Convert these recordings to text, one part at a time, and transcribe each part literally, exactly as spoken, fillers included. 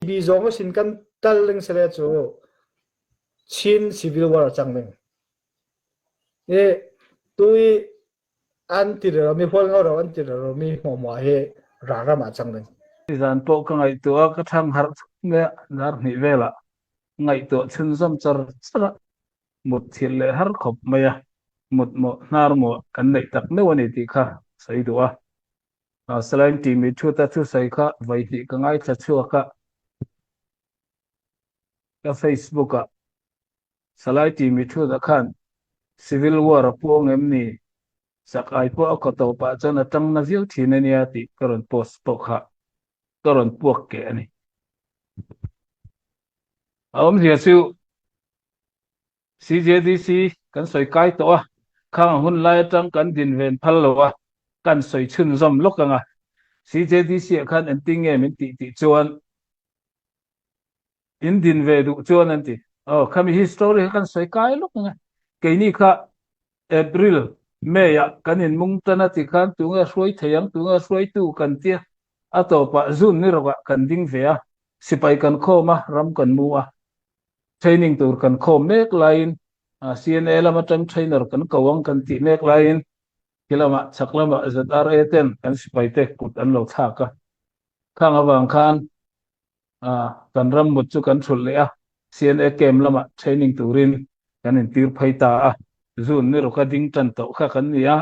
bi zawng a sin kan tal ding se le chu Chin Civil War a chang ding. E, tui an ti rero mi, Hualngo rau an ti rero mi hmuahhmuah hi ralram a chang ding. Zan pawh ka ngaihtuah a, ka ṭhang harh nge, dar hnih velah ngaihtuah chhunzawm char char a, mut thil leh har khawp mai a, mut mawh hnar mawh kan neih tak meuh a ni tih kha sawi duh a. A, Salai Timi Ṭhuta thusawi kha vawi hnih ka ngaithla chhuak a, ka Facebook-ah Salai Timi Ṭhuta khan Civil War a puang em ni, Sakai pawh a kawtawp ah chuan a ṭangna viau ṭhin a nia tih ka rawn post pawh kha ka rawn puak keh a ni. A awmzia chu C J D C kan sawi kai tawh a, khang hun lai aṭang kan din ven phal lo a, kan sawi chhunzawm lawk ang a. C J D C ah khan engtin nge min tih tih chuan, in din ve duh chuan an ti. Aw, khami history kha kan sawi kai lawk ang a. Keini kha April, May-ah kan inmung tan a tih khan, tunge hruai thei ang, tunge hruaitu kan tia, a tawpah June ni rokah kan ding ve a, sipai kan khawm a, ram kan mu a, training tur kan khawm mek laiin, a, C N A lam aṭang trainer kan ko ang kan tih mek laiin, khi lamah, chhak lamah Z R A ten kan sipaite kut an lo thlak a. Khang avang khan, a, kan ram mut chu kan ṭhulh leh a, C N A camp lamah training turin kan intir phei ta a. June ni ruka ding ṭan tawh kha kan ni a,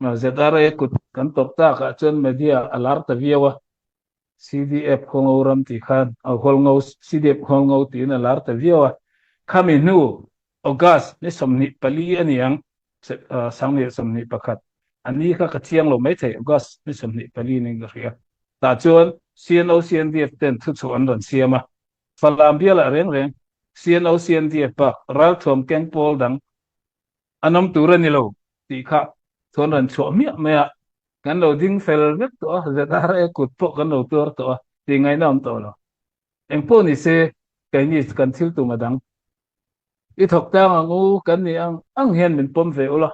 a, Z R A kut kan tawp takah chuan media a lar ta viau a, C D F Hualngo ram tih khan, a, Hualngo, C D F Hualngo tiin a lar ta viau a. Khami hnu August ni sawmhnih pali a ni ang, se-, a, sanghnih sawmhnih pakhat. Ani kha ka chiang lo mai thei, August ni sawmhnih pali nin ka hria. Tah chuan C N O, C N D F ten thuchhuah an rawn siam a. Falam bialah reng reng C N O, C N D F bak ralthuam keng pawl dang an awm tur a ni lo tih kha thu an rawn chhuah miah mai a. Kan lo ding fel vek tawh a, Z R A kut pawh kan lo tuar tawh a, tih ngaihna awm tawh lo. Engpawh ni se, keini kan thil tum a dang. I thawk tang ang u, kan ni ang ang hian min pawm ve ula.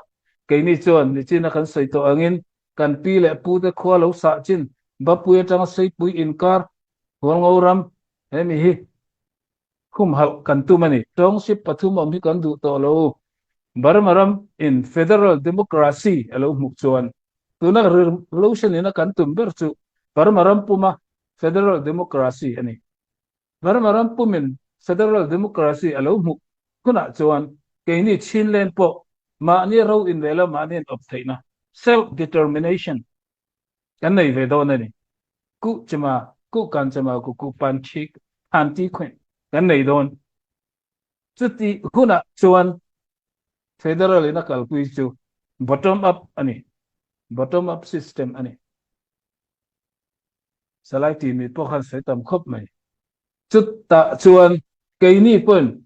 Keini chuan nichina kan sawi tawh angin, kan pi leh pute khua lo sah chin, Bapui aṭanga Seipui inkar, Hualngo ram, hemi hi humhalh kan tum a ni. Township pathum awm hi kan duh tawh lo. Burma ram in federal democracy a lo hmuh chuan, tuna revolution-ina kan tum ber chu Burma ram puma federal democracy a ni. Burma ram pumin federal democracy a lo hmuh hunah chuan keini Chinland pawh mahni ro in ve la, mahni in awp theihna, self determination kan nei ve dawn a ni. Kuh chema, kuh kan chema, kuh kuh pan thik, phan ti khuen kan nei dawn. Chuti hunah chuan federal-ina kalpui chu bottom up a ni, bottom up system a ni. Salai Timi pawh khan sawi tam khawp mai. Chutah chuan keini pawhin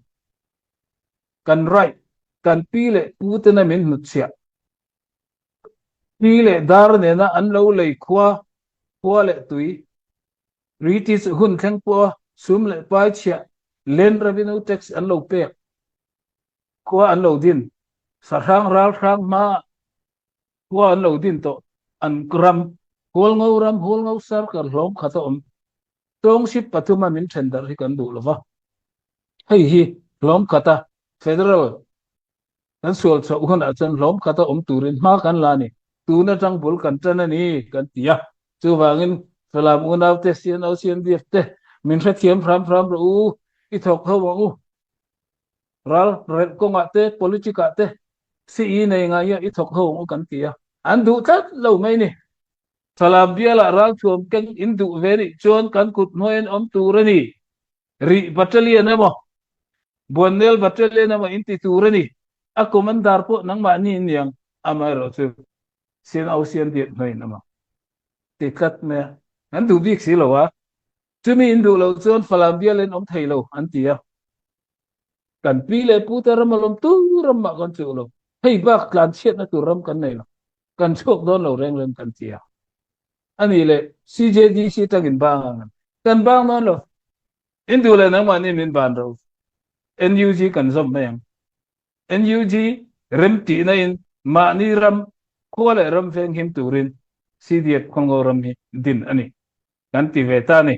kan right, kan pi leh putena min hnutchhiah, pi leh dar nena an lo lei khua, khua leh tui, British hun thleng pawha sum leh pai chhiah, land revenue tax an lo pek, khua an lo din, sahrang ralhrang hma khua an lo din tawh, an ram, Hualngo ram, Hualngo sar kan hlawm khata awm. Township pathuma min ṭhen darh hi kan duh lo va. Hei hi hlawm khata federal kan sual chhoh hunah chuan hlawm khata awm turin hma kan la a ni. Tun aṭang bul kan ṭan a ni kan ti a. Chuvangin Falam unaute, C N O, C N D F te, min hrethiam hram hram rawh u, i thawk ho ang u. Ral relh kawngah te, politic-ah te, si i nei ngai a, i thawk ho ang u kan ti a. An duh tlat lo mai ni. Falam bialah ralthuam keng in duh ve nih chuan kan kut hnuaiin awm tur a ni. Rih battalion emaw, Buannel battalion emaw in ti tur a ni. A commander pawh nangmahni in ni ang, amaherawhchu C N O, C N D F hnuaiin emaw ti tlat mai a. Kan duh bik si lo a. Chumi in duh lo chuan Falam bialin awm thei lo an ti a. Kan pi leh pute ram alawm tur ram mah kan chuh lo. Hei bak tlan chhiatna tur ram kan nei lo. Kan chhuak dawn lo reng reng kan ti a. A nih leh, C J D C aṭangin bang ang an. Kan bang dawn lo. In duh leh nangmahni min ban ro. N U G kan zawm mai ang. N U G remtihna in mahni ram, khua leh ram venghim turin C D F Hualngo ram hi din a ni. Kan ti ve ta a ni.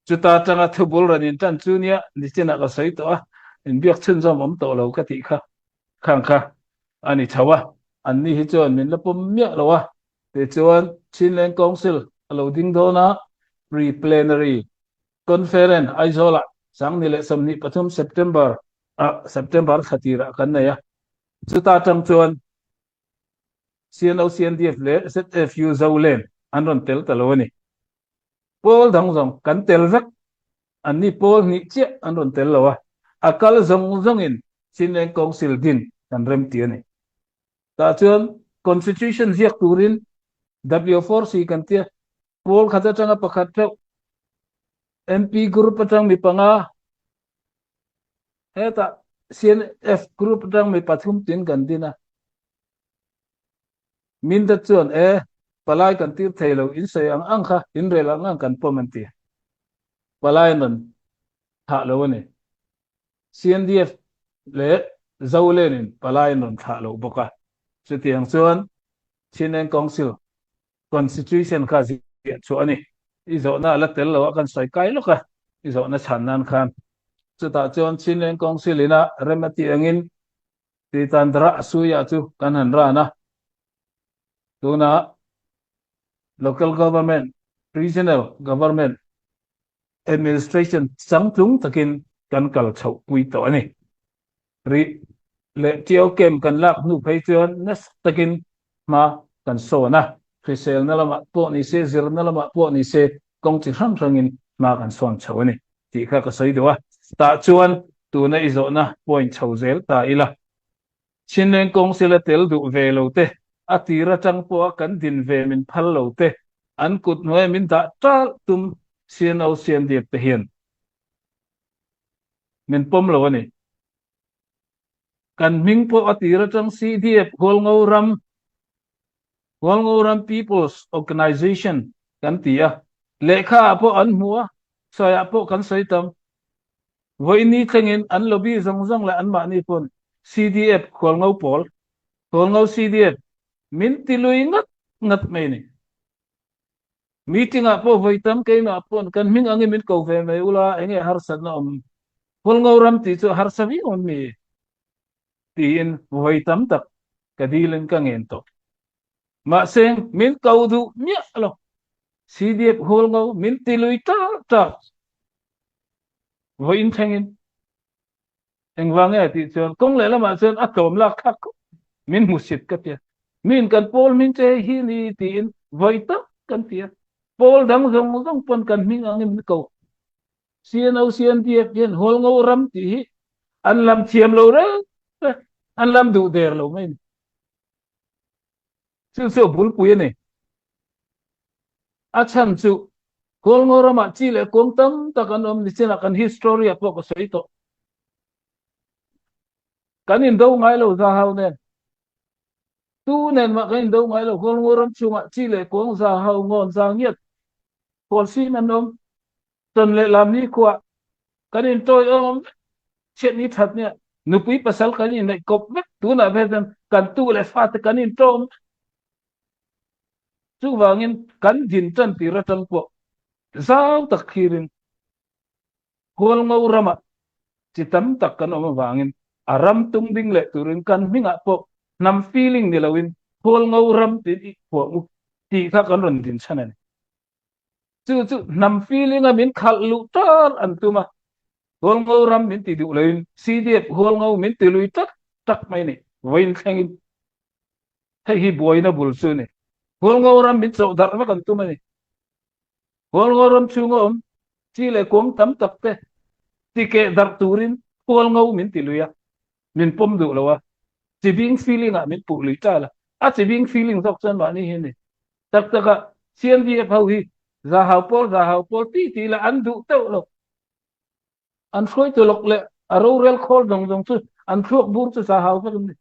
Chuta tanga thubul ran in tan chu nia, nichin a ka sawi tawh a, inbiak chhunzawm awm tawh lo ka tih kha, khang kha a ni tho a. Anni hi chuan min la pawm miah lo a. Tichuan Chinland Council a lo ding dawn a, pre-plenary conference Aizawlah, sang ni leh sawmhnih pathum September, ah, September thla tirah kan nei a. Chuta tang chuan C N O C N D F leh Z F U Zoland an rawn tel ta lo a ni. Pawl dang zawng kan tel vek, anni pawl hnih chiah an rawn tel lo a. A kal zawng zawngin Chinland Council din kan remti a ni. Tah chuan constitution ziak turin W four C kan tia, pawl khat atanga pakhat ṭheuh, M P group atang mi panga, hetah C N F group atang mi pathum tin kan din a. Mindat chuan, e, palai kan tir thei lo, in sawi ang ang kha, in rel ang ang kan pawm an ti. Palai an rawn thah lo a ni. C N D F leh Zoland in palai an rawn thah lo bawk a. Chutiang chuan Chinland Council constitution kha ziah chhuah a ni. I zawhna a la tel lo a, kan sawi kai lawk a, i zawhna chhan nan khan. Chutah chuan Chinland Council ina rem a tih angin, Titandra suiah chu kan han ran a. Tuna local government, regional government, administration changtlung takin kan kal chhoh pui tawh a ni. Rih leh ṭiau kem kan lak hnu phei chuan nasa takin hma kan sawn a. Hriselna lamah pawh ni se, zirna lamah pawh ni se, kawng chi hrang hrangin hma kan sawn chho a ni tih kha ka sawi duh a. Tah chuan tuna i zawhna point chho zel ta ila. Chinland Council a tel duh ve lo te, a tir aṭang pawha kan din ve min phal lo te, an kut hnuaia min dah ṭal tum C N O C N D F te hian min pawm lo a ni. Kan hming pawh a tir aṭang C D F Hualngo ram, Hualngo ram People's Organization kan ti a. Lehkhaah pawh an hmu a, sawiah pawh kan sawi tam. Vawiin ni thlengin an lobby zawng zawng leh anmahni pawn C D F Hualngo pawl, Hualngo C D F min ti lui ngat ngat mai ni. Meeting-ah pawh vawi tam keimah pawn kan hming angin min ko ve mai ula, enge harsatna awm? Hualngo ram tih chu harsa viau awm mi? Tiin vawi tam tak ka dilin ka ngen tawh. Mahse, min ko duh miah lo. C D F Hualngo min ti lui tak tak. Vawiin thlengin. Engvang nge tih chuan kawng leh lamah chuan a tlawm lak thak khawp min hmusit ka tia. Min kan pawl hming che hi ni tiin vawi tak kan tia. Pawl dang zawng zawng pawn kan hming angin min ko. C N O, C N D F hian Hualngo ram tih hi an lam thiam lo reng reng, an lam duh der lo mai ni. Chu chu a bulpui a ni. A chhan chu Hualngo ramah chi leh kuang tam tak an awm ni chinah kan history-ah pawh ka sawi tawh. Kan indo ngai lo Zahau nen. Tu nen mah kan indo ngai lo, Hualngo ram chungah chi leh kuang, Zahau, Ngawn, Zangiat, Hualsim an awm. Chawn leh Lamni khuaah kan inṭawi awm vek. Chhiat ni ṭhat nia nupui pasal kan inneih kawp vek. Tunah vel hian kan tu leh fate kan inṭawm vek. Chuvangin kan din ṭan tir aṭang pawh zau tak thirin Hualngo ramah chi tam tak kan awm avangin a ram tung ding leh turin kan hmingah pawh hnam feeling ni loin Hualngo ram tiin i phuang u tih kha kan rawn din chhan a ni. Chu chu hnam feeling-a min khalh luh ṭal an tum a. Hualngo ram min ti duh loin C D F Hualngo min ti lui tak tak mai ni. Vawiin thlengin hei hi buaina bul chu ni. Hualngo ram min chawh darh vek an tum a ni. Hualngo ram chhunga awm chi leh kuang tam tak te ti keh darh turin Hualngo min ti lui a, min pawm duh lo a, chibing feeling-ah min puh lui ṭal a. A chibing feeling zawk chuan mahni hi ni. Tak takah C N D F ho hi Zahau pawl, Zahau pawl ti ti la an duh teuh lo. An hruai tawlawk leh a rorel khawl zawng zawng chu an thluak bur chu Zahau vek an ni.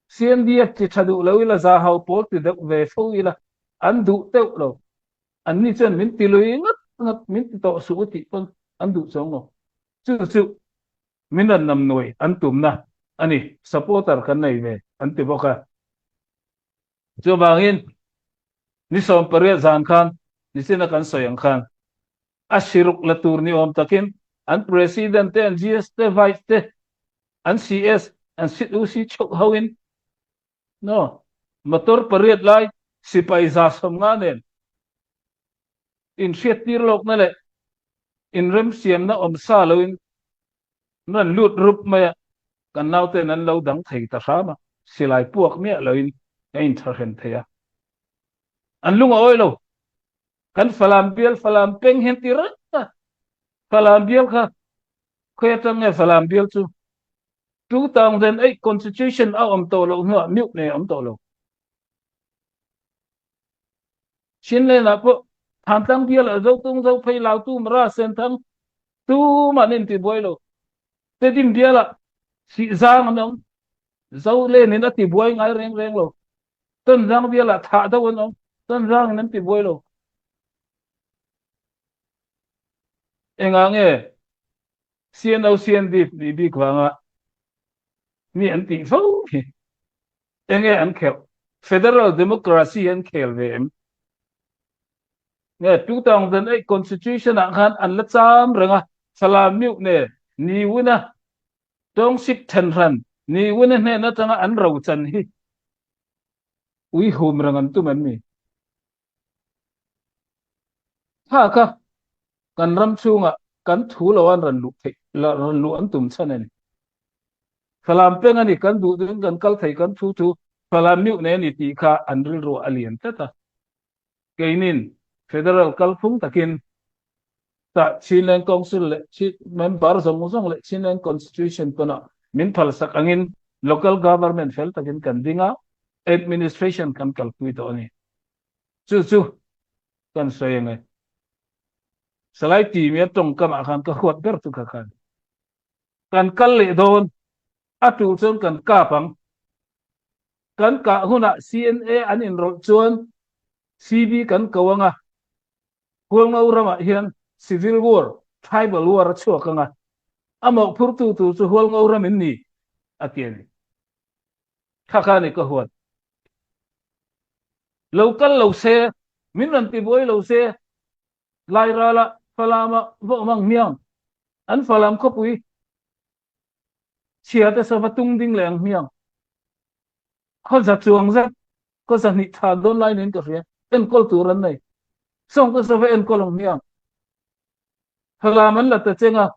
C N D F chi ṭha duh lo ila, Zahau pawl ti deuh ve fo ila, an duh teuh lo. Anni chuan min ti lui ngat ngat, min ti tawh suh u tih pawn an duh chuang lo. Chu chu min rawn nam nuai an tumna a ni, supporter kan nei ve an ti bawk a. Chuvangin ni sawmpariat zan khan Nisin a kan sawi ang khan, a siruk la tur ni awm takin an president te, an G S te, vice te, an C S, an sit u si chauh ho in, no, motor pariat lai sipai za sawmnga nen inhriattir lawkna leh inremsiamna awm sa loin an rawn lut rup mai a, kan nauten an lo dang thei ta hram a, silai puak miah loin a inṭha hran thei a. An lung a awi lo. Kan Falam bial, Falam peng hian ti reng a. Falam bial kha khawi aṭang nge Falam bial chu? Two thousand eight constitution a awm tawh loh hnuah Mute Hneh a awm tawh lo. Chinland-ah pawh Thantlang bialah Zotung, Zophei, Lautu, Mara, Senthang tuman an tibuai lo. Tedim bialah Sihzang an awm. Zolenin a tibuai ngai reng reng lo. Tonzang bialah Thahdo an awm. Tonzangin an tibuai lo. Engah nge C N O, C N D F ni bik vanga mi an tih fo hi. Enge an khelh? Federal democracy an khel ve em? Nge two thousand eight constitution-ah khan an la cham reng a, Falam Mute Hneh, Ni Win-a, Tawngsip Thenhran, Ni Win-a hnen aṭanga an rochan hi uihum reng an tum an ni. Kha kha kan ram chhungah kan thu lo an rawn luh theih, la, rawn luh an tum chhan a ni. Falam peng a ni kan duh ding, kan kal thei kan thu thu, Falam Mute Hneh a ni tih kha an rilruah a lian tlat a. Keinin federal kalphung takin tah Chinland Council leh Chi-, member zawng zawng leh Chinland Constitution pawnah min phalsak angin local government fel takin kan ding a, administration kan kalpui tawh a ni. Chu chu kan sawi ang e. Salai Timi-a ṭawngkamah khan ka huat ber chu kha khan. Kan kal leh dawn, a tul chuan kan kap ang. Kan kah hunah C N A an inrawlh chuan C B kan ko ang a, Hualngo ramah hian civil war, tribal war a chhuak ang a, a mawhphurtu tur chu Hualngo ram in ni a ti a ni. Kha kha ni ka huat. Lo kal lo se, min rawn tibuai lo se, Lairala Falama va awm ang hmiang. An Falam khawpui chhiate sava tung ding leh ang hmiang. Khaw za chuang zat, khaw za hnih ṭha dawn lai niin ka hria. Enkawl tur an nei. Sawngte sava enkawl ang hmiang. Falam an la ta cheng a,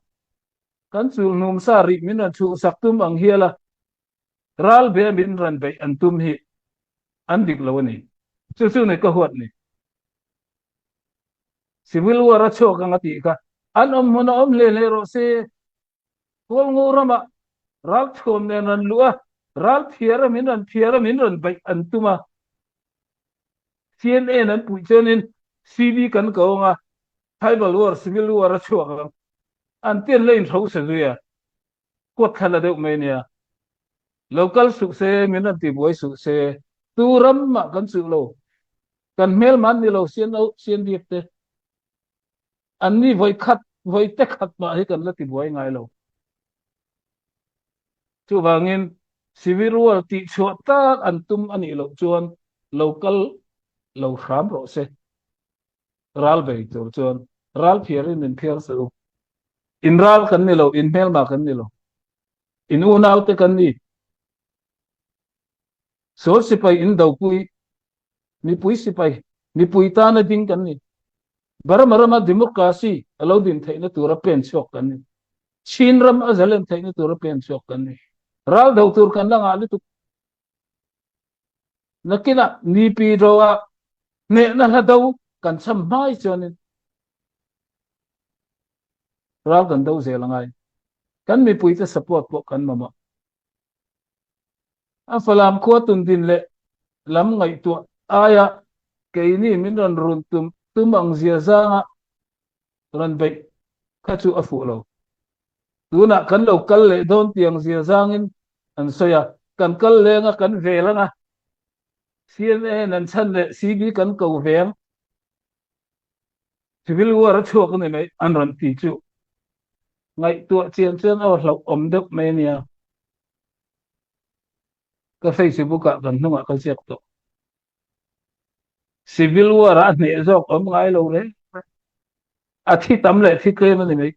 kan chul hnum sa rih min rawn chhuhsak tum ang hial a, ral bia min rawn beih an tum hi an dik lo a ni. Chu chu ni ka huat ni. Civil war a chhuak ang a tih kha. An awm hmun a awm hle hle rawh se. Hualngo ramah ral thuam nen rawn luh a, ral phiar a min rawn phiar a, min rawn beih an tum a. C N A an puih chuanin C B kan ko ang a, tribal war, civil war a chhuak ang. An tian la inhro sa zui a. Kuat thla la deuh mai nia. Lo kal suh se, min rawn tibuai suh se. Tu ram mah kan chuh lo. Kan hmelma an ni lo, C N O, C N D F te. An ni vawi khat, vawi te khat mah hi kan la tibuai ngai lo. Chuvangin civil war tih chhuah tak an tum a nih loh chuan lo kal lo hram rawh se. Ral bei tur chuan ral phiarin min phiar suh u. In ral kan ni lo, in hmelma kan ni lo. In unaute kan ni. Sual sipai in dopui, mipui sipai, mipui tana ding kan ni. Burma rama democracy a lo din theihna tura pen chhuak kan ni. Chin ram a zalen theihna tura pen chhuak kan ni. Ral do tur kan la ngah lutuk. Nakinah Naypyidaw-a hnehna hla do kan chham hmai chuanin ral kan do zel a ngai. Kan mipuite support pawh kan mamawh. A Falam khua tun din leh lam ngaihtuah aia keini min rawn run tum, tum ang zia zanga rawn beih kha chu a fuh lo. Tunah kan lo kal leh dawn tiang zia zangin an sawi a, kan kal leng a, kan vel ang a, C N A an chhan leh C B kan ko ve ang. Civil war a chhuak a ni mai an rawn ti chu ngaihtuah chian chian a hlauhawm deuh mai a nia. Ka Facebook-ah kan hnungah ka ziak tawh. Civil war a hneh zawk om ngai lo le. A thi tam leh thi tlem a ni mai.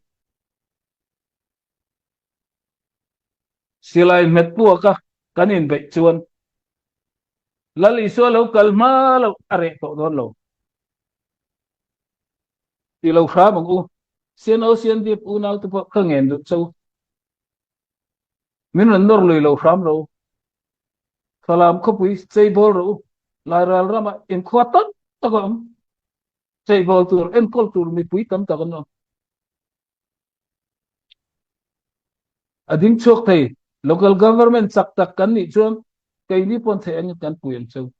Silai hmet puaka kan inbeih chuan Lal Isua lo kal hma lo a reh tawh dawn lo. Ti lo hram ang u. Sian o sian dip unau te pawh ka ngen duh chau. Min rawn nawr lui lo hram ro. Falam khawpui chei bawl ro u. Lairal ramah inkhua tam tak a awm. Chei bawl tur, enkawl tur mipui tam tak an awm. A ding chhuak thei, local government chak tak kan nih chuan keini pawn theih angin kan pui ang cheu.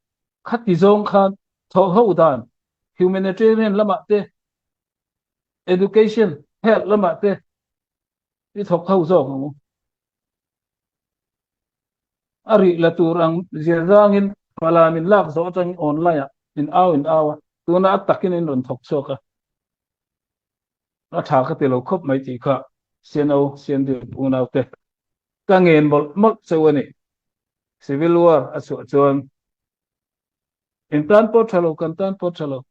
Khati zawng khan thawh ho dan, humanitarian lamah te, education, health lamah te, i thawk ho zawk ang u. A rih la tur ang zia zangin Falam in lak zawh aṭangin online-ah in au in au a, tuna a takin in rawn thawk chhuak a. A ṭha ka ti lo khawp mai tih kha, sian o sian dip unau te ka ngen mawlh mawlh cheu a ni. Civil war a chhuah chuan in tan pawh ṭha lo, kan tan pawh ṭha lo,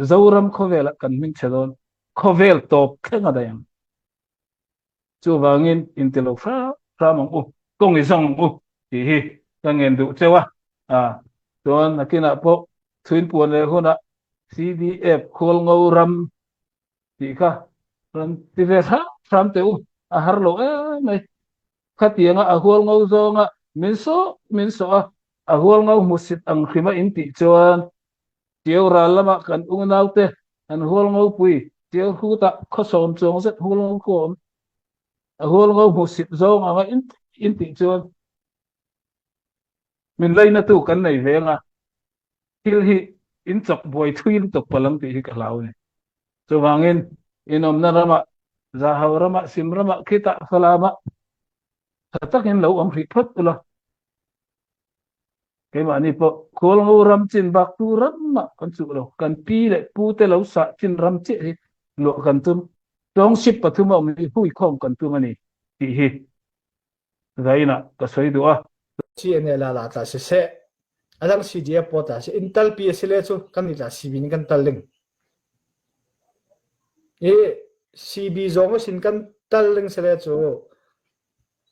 Zoram khawvelah kan hming chhe dawn, khawvel tawp thleng a dai ang. Chuvangin in ti lo hram hram ang u, kawng i zawng ang u tih hi ka ngen duh cheu a. A, chuan nakinah pawh thu in puan leh hunah C D F Khualngo ram tih kha rawn ti ve hram hram teh u, a har lo em mai. Khatianga a Khualngo zawnga min sawh min sawh a, a Khualngo hmusit ang hrima in tih chuan Tiau ral lamah kan unau te, an Khualngo pui, Tiau hutah khaw sawm chuang zet Khualngo khuam, a Khualngo hmusit zawng anga in, in tih chuan min lainatu kan nei ve ang a, thil hi in chawk buai thui lutuk palh ang tih hi ka hlau a ni. Chuvangin in awmna ramah, Zahau ramah, Sim ramah, khitah Falamah ṭha takin lo awm hrih phawt ula. Keimahni pawh Khualngo ram chin baktu ramah kan chuh lo, kan pi leh pute lo sah chin ram chiah hi luah kan tum. Township pathum a awm hi hui khawm kan tum a ni tih hi zainah ka sawi duh a. Chi a nia la la ta se se. A dang C D F pawh ta se. In talpi a se le chu kan ni ta C B in kan tal ding. E, C B zawng a sin kan tal ding se le chu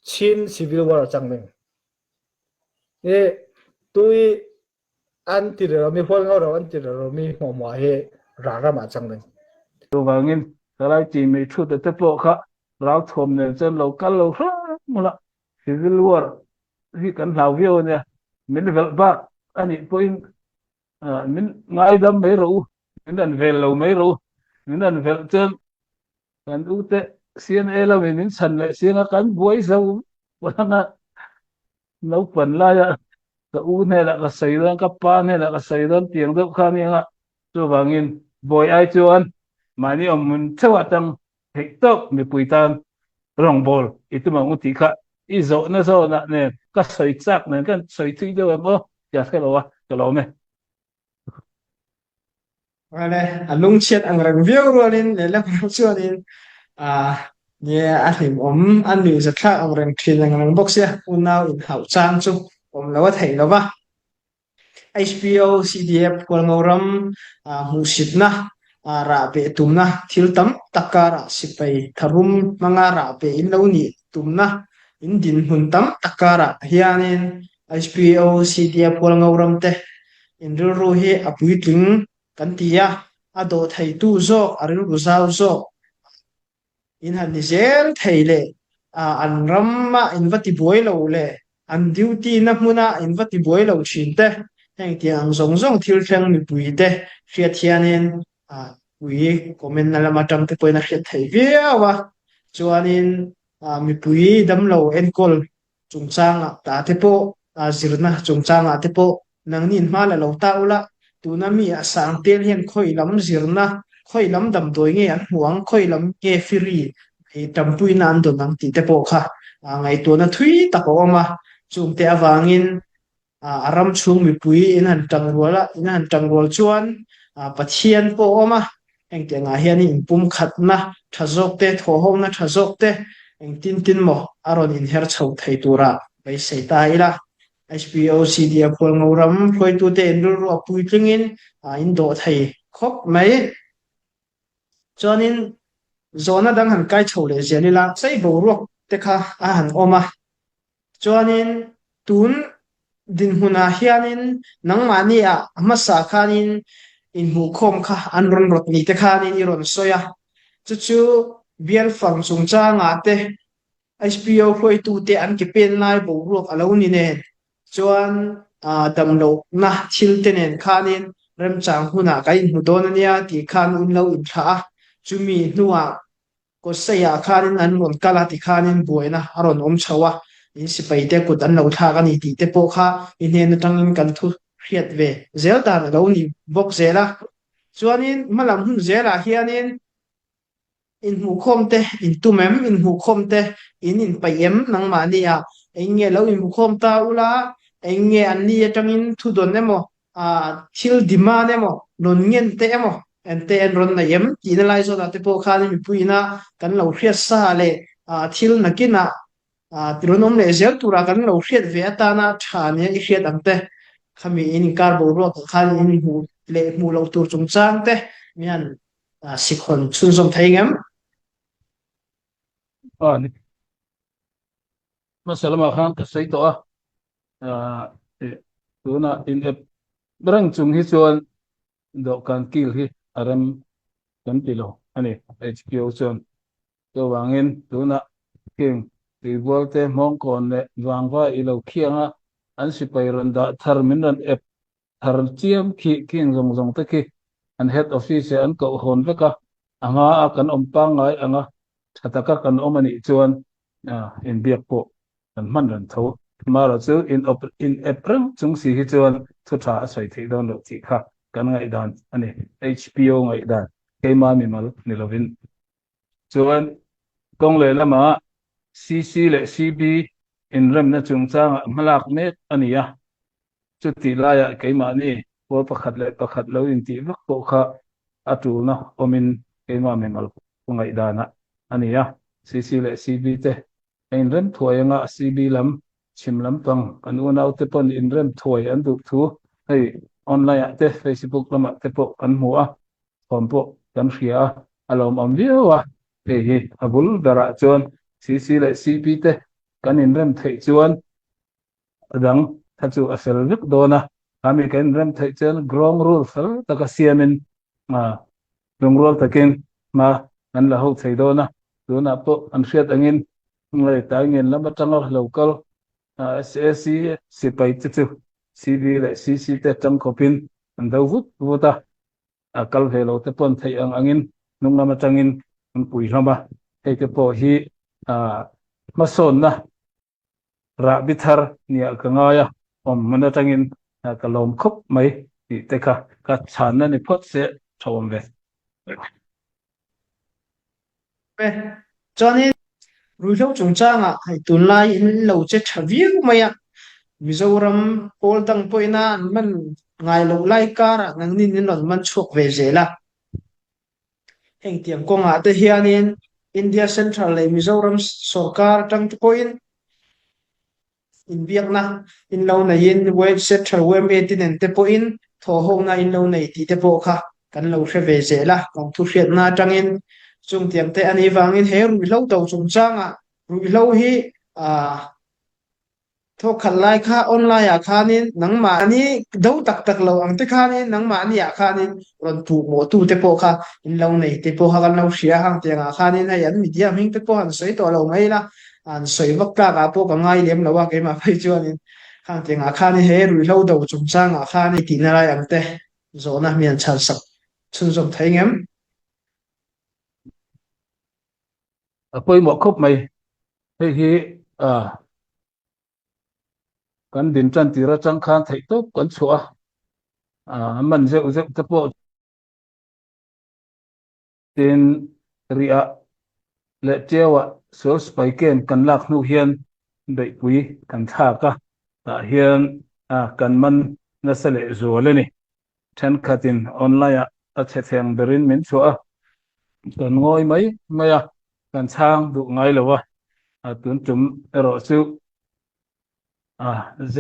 Chin Civil War a chang ding. E, tui an ti rero mi, Khualngo ro an ti rero mi hmuah hmuah hi ral ramah chang ding. Chuvangin, ka lai ti mai thu te te pawh kha, ralthuam nen chen lo kal lo hram ula. Civil War hi kan hlau viau a nia. Min velh bak a nih pawhin, a, min ngaidam mai ro u, min an vel lo mai ro u, min an velh chuan kan u te C N A lamin min chhan leh sianga kan buai zo. Pualanga naupan laia ka u hnenah ka sawi dawn, ka pa hnenah ka sawi dawn tiang deuh kha ni anga. Chuvangin buai ai chuan mahni awm hmun theuh atang theih tawk mipui tan rawngbawl i tum ang u tih kha i zawhna zawnah nen ka sawi chak nen kan sawi thui deuh em aw, tia hre lo a, ka lawm e. Vale, a lungchhiat ang reng viau rualin lehlam reng chuanin, a, nia a hlim awm, an nuih zatthlak ang reng ṭhin ang reng bawk sia, unau inhauh chang chu awm lo a theih lo va. H P O C D F Khualngo ram, a, hmuhsitna, a, rah beh tumna thil tam tak karah sipai tharum hmanga rah beh in lo nih tumna in dinhmun tam tak karah hianin H P O C D F Khualngo ram te in rilru hi a puitling kan ti a, a dawh theitu zawk, a rilru zau zawk in han ni zel thei leh, a, an ramah in va ti buai lo leh, an duty-na hmuna in va ti buai lo ṭhin te, heng tiang ang zawng zawng thil thleng mipui te hriat hianin, a, pui comment-na lam aṭang te pawhin a hriat thei viau a. Chuanin, a, mipui damlo enkawl chungchangah ta te pawh, a, zirna chungchangah te pawh nangnin hma la lo ta ula, tuna mi a sang tel hian khawi lam zirna, khawi lam damdawi nge an hmuh ang, khawi lam nge free, i tampuina an dawn ang tih te pawh kha, a, ngaihtuahna thui tak a awm a, chungte avangin, a, a ram chhung mipui in han ṭangrual a, in han ṭangrual chuan, a, Pathian pawh a awm a, hengtiangah hian inpumkhatna ṭha zawk te, thawhhona ṭha zawk te, engtin tin maw a rawn inher chho thei tura beisei ta ila. H P O C D F Hualngo ram hruaitute in rilruah puitlingin, aa, in dawh thei khawp mai. Chuanin zawhna dang han kai chho leh zel ila, sei boruak te kha a han awm a. Chuanin tun dinhmunah hianin nangmahni a hmasa khanin inhmuhkhawm kha an rawn rawt ni te khanin i rawn sawi a. Chu chu bial fang chungchangah te, H P O hruaitute an ke pen lai boruak a lo ni nen. Chuan, aa, damlohna thil te nen khanin remchang hunah kan inhmu dawn a nia tih khan in lo inthlah a. Chumi hnuah Kawtseiah khanin an rawn kal a ti khanin buaina a rawn awm chho a, in sipaite kut an lo thlak a ni tih te pawh kha i hnen aṭangin kan thu hriat ve zel dan a lo ni bawk zel a. Chuanin hmalam hun zelah hianin inhmuhkhawm te in tum em, inhmuhkhawm te in inpaih em nangmahni a, eng nge lo inhmuhkhawm ta ula, eng nge an ni aṭangin thudawn emaw, a, thil demand emaw, rawn ngen te emaw, ente an rawn nei em tihna lai zawnah te pawh khan mipuiin a kan lo hriat sa leh, a, thil nakinah, a, rawn awm leh zel turah kan lo hriat ve atana ṭha nia i hriat ang te. Khami in inkar boruak khan in hmuh leh hmuh loh tur chungchang te mi han, a, sikhawn chhunzawm thei ngem? A ni. Hmasa lamah khan ka sawi tawh a, a, eh, tuna in ep reng chung hi chuan dawhkan kil hi a rem kan ti lo a ni, H P O chuan. Chuvangin tuna khing tuibual te hmawngkawn leh vangva i lo khiang a, an sipai rawn dah thar min rawn ep thar chiam khi khing zawng zawng te khi an head office-ah an koh hawn vek a, a hma a kan awm pangngai ang a, ṭha taka kan awm a nih chuan, a, inbiak pawh kan hman ran tho. Mahse chu in op-, in ep reng chung si hi chuan thu ṭha a sawi theih dawn loh tih kha kan ngaihdan a ni, H P O ngaihdan, keima mimal ni lovin. Chuan kawng leh lamah C C leh C B inremna chungchangah hmalak mek a ni a. Chutih laiah keimahni pawl pakhat leh pakhat lo intih vak pawh kha a ṭulna awmin keima mimal ngaihdanah a ni a. C C leh C B te a inrem thuai anga, C B lam, chhim lampang kan unaute pawn inrem thuai an duh thu hei online-ah te, Facebook lamah te pawh kan hmu a. Khawm pawh kan hria a, a lawmawm viau a. Hei hi a bul berah chuan C C leh C P te kan inrem theih chuan a dang kha chu a fel vek dawn a. Khami kan inrem theih chuan ground rule fel taka siamin, a, lungrual takin hma kan la ho thei dawn a. Tunah pawh an hriat angin, hei, Taingen lam aṭanga lo kal, a, S A C sipai te chu C B leh C C te ṭangkawpin an do vut vut a. A kal ve lo te pawn theih ang angin hnung lam aṭangin an pui hlawm a. Hei te pawh hi, a, hmasawnna rahbi thar nia ka ngai a, awm hmun aṭangin, a, ka lawm khawp mai tih te kha ka chhanna ni phawt se ṭha awm ve. Chuanin ruihhlo chungchangah hei tunlai in lo che ṭha viau mai a, Mizoram pawl dang pawhin a an man ngai loh lai karah nangnin in rawn man chhuak ve zel a. Hengtiang kawngah te hianin India Central leh Mizoram sawrkar aṭang te pawhin inbiakna in lo neiin, Web Central, Web eighteen te pawhin thawhhona in lo nei tih te pawh kha kan lo hre ve zel a, kan thu hriatna aṭangin chungtiang te a nih vangin he ruihhlo do chungchangah ruihhlo hi, a, thawk khat lai kha online-ah khanin nangmahni do tak tak lo ang te khanin nangmahni-ah khanin rawn puh mawh tu te pawh kha in lo nei te pawh kha kan lo hria. Hang tiangah khanin hei an media hming te pawh han sawi tawh lo mai ila, an sawi vak tlakah pawh ka ngai lem lo a, keimah phei chuanin hang tiangah khanin he ruihhlo do chungchangah khan i tihna lai ang te zawhna mi han chhansak chhunzawm thei ngem? A pawimawh khawp mai. Hei hi, a, kan din ṭan tir aṭang khan theih tawp kan chhuah a, a, a man zeuh zeuh te pawh. Tin, Riah leh Tiauah sual sipai kem kan lak hnu hian beihpui kan thlak a, tah hian, a, kan man nasa leh zual a ni. Ṭhenkhatin online-ah a chhe theng berin min chhuah a, kan ngawi mai mai a, kan chhang duh ngai lo a, a, tun tum erawh chu, a, Z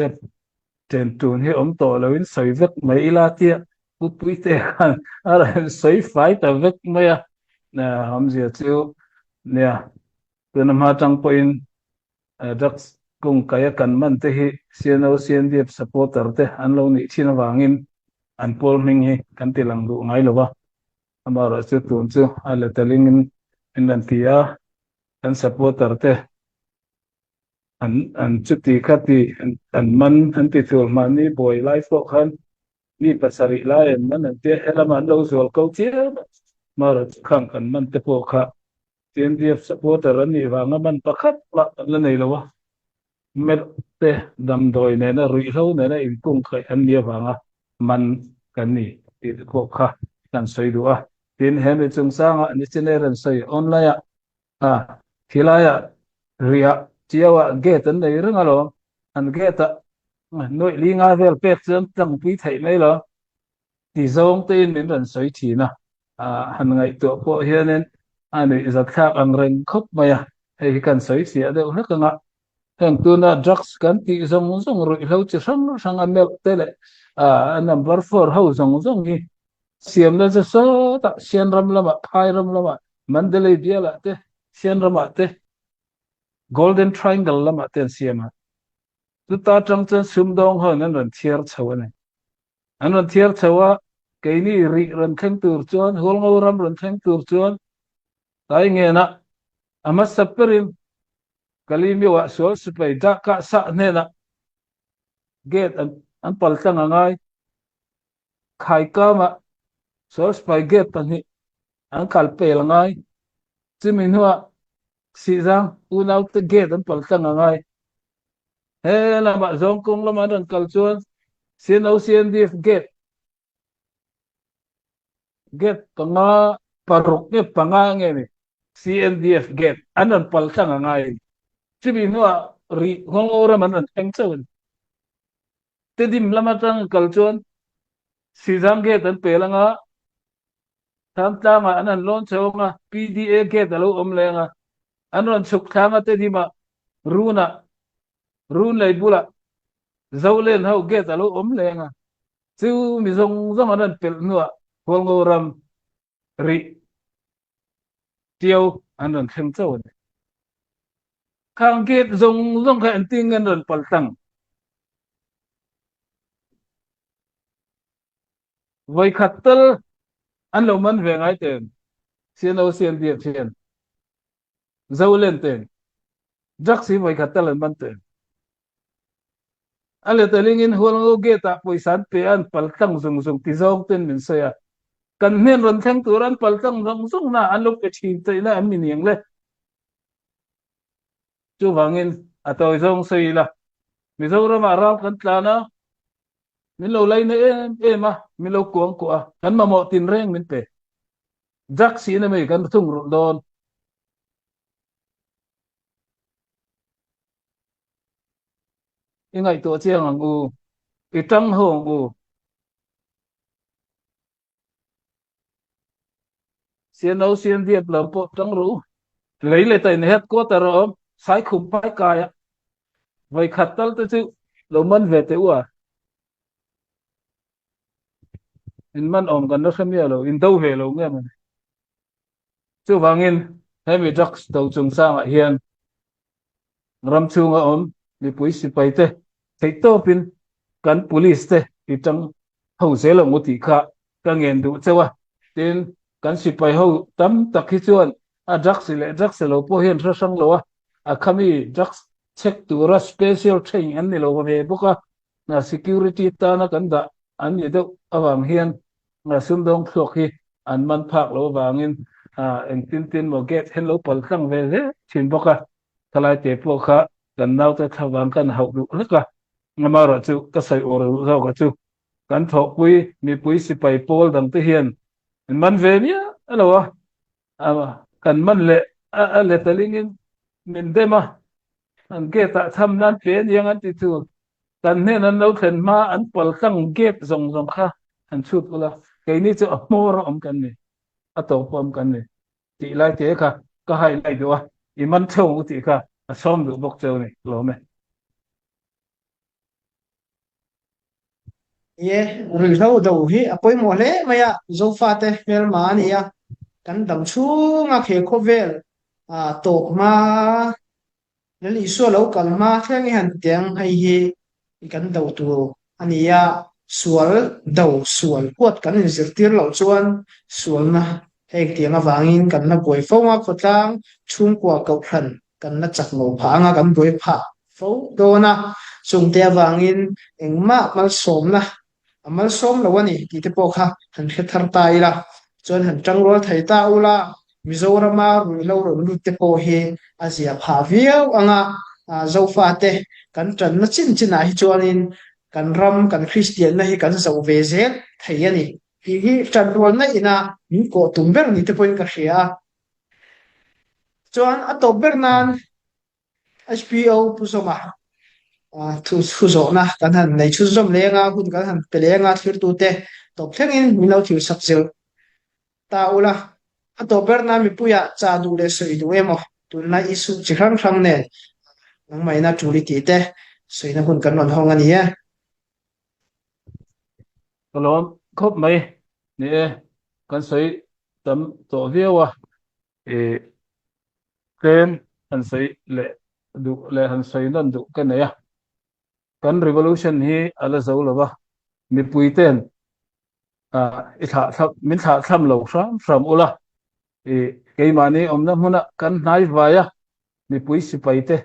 ten tun hi om tawh lo in sawi vek mai ila tia, Pu Puite khan a rawn sawi fai ta vek mai a. Na, awmzia chu nia, tuna hma tang pawhin, eh, drugs kawngkaia kan man te hi C N O, C N D F supporter te an lo nih ṭhin avangin an pawl hming hi kan ti lang duh ngai lo va. Amaherawhchu tun chu a leteling in min rawn ti a, kan supporter te an, an chuti khati an, an man an ti tul hmani buai lai pawh khan mi pasarih lai an man an tia, helama an lo zual ko chiam a. Amaherawhchu khang kan man te pawh kha C N D F supporter an nih vanga man pakhat mah an la nei lo a. Melh te damdawi nena, ruihhlo nena inkungkaih an nih avanga man kan ni tih te pawh kha kan sawi duh a. Tin, hemi chung sanga nichina rawn sawi online-ah, a, khilaiah, riah, chiauah gate an nei reng alawm. An gate-ah nuaih li nga vel pek chuan tlangpui theih mai lo ti zawng tein min rawn sawi ṭhin a. A, han ngaihtuah pawh hianin a nuihzatthlak ang reng khawp mai a, hei hi kan sawi chiah deuh hlek ang a. Heng tuna drugs kan tih zawng zawng, ruihhlo chi hrang hrang, a melh te leh, a, a number four ho zawng zawng hi siamna chu sawtah Sianram lamah, Phairam lamah, Mandalay bialah te, Sianramah te, Golden Triangle lamah te an siam a. Chuta ṭang chuan sumdawng hoin an rawn thiar chho a ni. An rawn thiar chho a, keini rih rawn thleng tur chuan, Hualngo ram rawn thleng tur chuan, Taingena a hmasa perin Kalemyo-ah sual sipai Dak Kha Sa hnenah gate an, an paltlang a ngai. Khaikama sual sipai gate pahnih an kal pel a ngai. Chumi hnuah Sihzang unaute gate an paltlang a ngai. He lamah Zawngkawng lamah an rawn kal chuan C N O C N D F gate, gate panga, paruk nge panga nge ni, C N D F gate an rawn paltlang a ngai. Chumi hnuah rih Hualngo ram an rawn thleng chauh a ni. Tedim lam aṭang kal chuan Sihzang gate an pel ang a, Thamtlangah an han lawn chho ang a, P D A gate a lo awm leh ang a, an rawn chhuk thlang a, Tedimah, Runa, Run lei bulah Zolen ho gate a lo awm leh ang a, chumi zawng zawng an rawn pelh hnuah Hualngo ram rih tiau an rawn thleng chauh a ni. Khang gate zawng zawng kha engtin nge an rawn paltlang? Vawikhat tal an lo man ve ngai teh, C N O C N D F hian. Zolen teh, drugs hi vawikhat tal an man teh. A leteling in Hualngo gate-ah pawisa an pe a, an paltlang zung zung ti zawng ten min sawi a. Kan hnen rawn thleng tur an paltlang zawng zawng na, an lo pe ṭhin teh ila an mi ni ang le. Chuvangin a tawi zawng sawi ila. Mizoramah ral kan tlan a, min lo laina em em a, min lo kuang kuah a, kan mamawh tin reng min pe. Drugs hi na mei kan thung rulh dawn. I ngaihtuah chiang ang u, i ṭang ho ang u. C N O C N D F lam pawh ṭang ru. Lei leh ta in headquarter a awm, Saikhum phai kaiah. Vawikhat tal te chu lo man ve teh u a. In man awm kan la hre miah lo, in do ve lo nge maw ni. Chuvangin hemi drugs to chung sangah hian ram chhunga awm mipui sipai te theihtawpin kan police te i ṭang ho zel ang u tih kha ka ngen duh cheu a. Tin, kan sipai ho tam tak hi chuan a drugs leh drugs lo pawh hian hre hrang lo a, a khami drugs check tura special train an ni lo ve bawk a, a security tana kan dah an ni deuh avang hian, a sumdawng thluak hi an man phak lo avangin, a, engtin tin maw gate hian lo paltlang ve hle ṭhin bawk a. Khalai te pawh kha kan naute thlavang kan hauh duh hlek a, amaherawhchu ka sawi ur duh zawk a chu, kan thawhpui mipui sipai pawl dang te hian an man ve miah lo a, a, kan man leh a, a leteling in min dem a, an gate-ah tham nan pe a ni ang an ti chu, kan hnen an lo thlen hma an paltlang gate zawng zawng kha an chhut ula, keini chu a hmawr a awm kan ni, a tawp a awm kan ni tih lai te kha ka highlight duh a, i man chho ang u tih kha a sawm duh bawk cheu ni, lawm e. Ie, ruihhlo do hi a pawimawh hle mai a, Zofate hmelma a ni a, kan dam chhunga khe khawvel, a, tawp hma, Lal Isua lo kal hma thleng i han tiang hei hi i kan do tur a ni a, sual do, sual huat kan inzirtir loh chuan sualna heng tiang avangin kan la buai fo a, khawtlang chhungkua kohhran kan la chak lo phah anga kan buai phah fo dawn a, chungte avangin engmah malsawmna a malsawm lo a ni tih te pawh kha han hre thar ta ila, chuan han ṭangrual thei ta ula, Mizorama ruihhlo rawn lut te pawh hi a ziah phah viau anga, a, Zofate kan ṭanna chin chinah hi chuanin kan ram, kan Kristianna hi kan zoh ve zel thei a ni tih hi ṭanrualna ina min kawh tum ber ni te pawhin ka hria a. Chuan a tawp ber nan, S P O Pu Zawma, a, thu, thu zawhna kan han nei chhunzawm leng a, hun kan han pe leng a, thlirtute tawp thlengin min lo thil sak zilh ta ula. A tawp berna mipuia chah duh leh sawi duh emaw, tunlai issue chi hrang hrang nen nangmah ina tul i tih te sawina hun kan rawn hawng a ni e. Ka lawm khawp mai ni e, kan sawi tam tawh viau a, e, tlem han sawi leh duh leh han sawi nawn duh ka nei a. Kan revolution hi a la zo lo va, mipui ten, a, i thlah thlam, min thlah thlam lo hram hram ula. I, keimahni awmna hmuna kan hnai vai a, mipui sipai te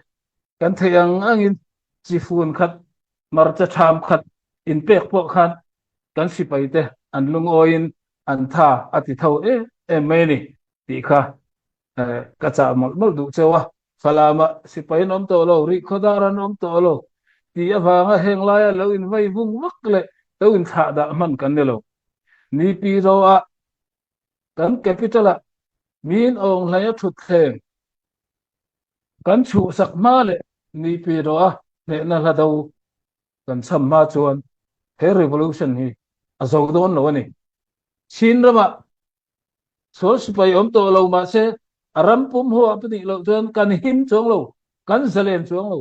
kan theih ang angin chi fun khat, marcha tham khat in pek pawh khan kan sipai te an lungawin an tha a ti tho em em mai ni tih kha, eh, ka chah mawlh mawlh duh cheu a. Falamah sipai an awm tawh lo, Rihkhawdar an awm tawh lo tih avanga heng laia lo invai vung vak leh lo inthlah dah hman kan ni lo. Naypyidaw-a kan capital-ah min awng hlei a ṭhutthleng kan chhuhsak hma leh Naypyidaw-a hnehna hla do kan chham hma chuan he revolution hi a zo dawn lo a ni. Chin ramah sual sipai awm tawh lo mah se, a ram pum ho a panih loh chuan kan him chuang lo, kan zalen chuang lo.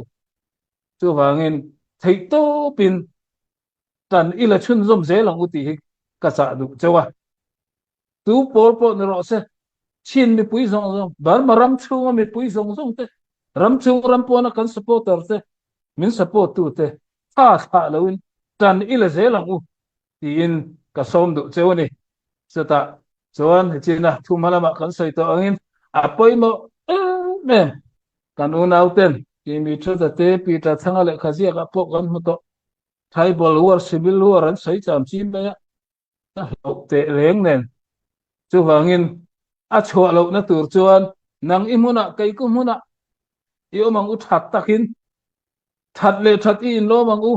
Chuvangin theih tawpin tan ila chhunzawm zel ang u tih hi ka chah duh cheu a. Tu pawl pawh ni rawh se, Chin mipui zawng zawng, Burma ram chhunga mipui zawng zawng te, ram chhung ram pawna kan supporter te, min support tu te, tha thlah loin tan ila zel ang u tiin ka sawm duh cheu a ni. Chutah chuan hi china thuma lamah kan sawi tawh angin a pawimawh em em. Kan unau ten Kimi Thuda te, Peter Thanga leh Khaziakah pawh kan hmu tawh. Tribal war, civil war an sawi cham chi mai a, a hlauh teh reng nen. Chuvangin a chhuah lohna tur chuan nang i hmunah, kei ka hmunah i awm ang u ṭhat takin, ṭhat leh ṭhat i inlawm ang u.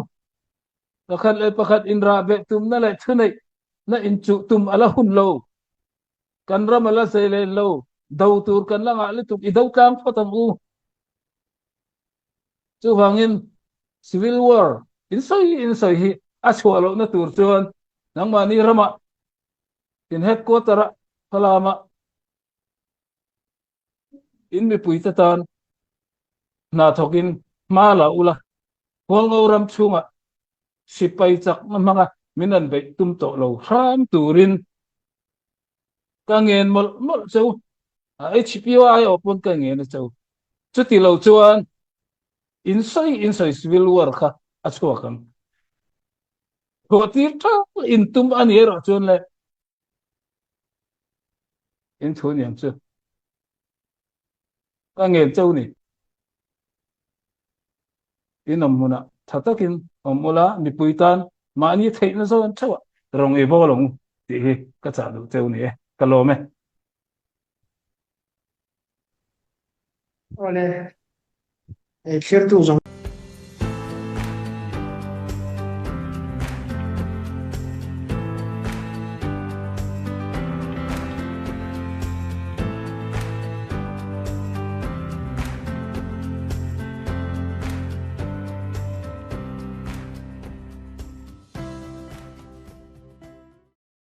Pakhat leh pakhat inrah beh tumna leh thuneihna inchuh tum a la hun lo. Kan ram a la zelen lo, do tur kan la ngah lutuk, i do tlang phawt ang u. Chuvangin civil war insawi insawi hi a chhuah lohna tur chuan nangmahni ramah, in headquarter-ah, Falamah, in mipuite tan hna thawkin hma la ula, Hualngo ram chhungah sipai chakna hmanga min an beih tum tawh lo hram turin ka ngen mawlh mawlh cheu. A H P O I aw pawn ka ngen a cheu. Chuti lo chuan insawi insawi civil war kha a chhuak ang. Thawhtir ṭha in tum a ni erawh chuan le, in thu niam chu ka ngen cheu ni. In awm hmunah ṭha takin awm ula, mipui tan mahni theihna zawn theuhah rawng ei bawl ang u tih hi ka chah duh cheu ni e, ka lawm e. Awle, ei thlirtu zawng.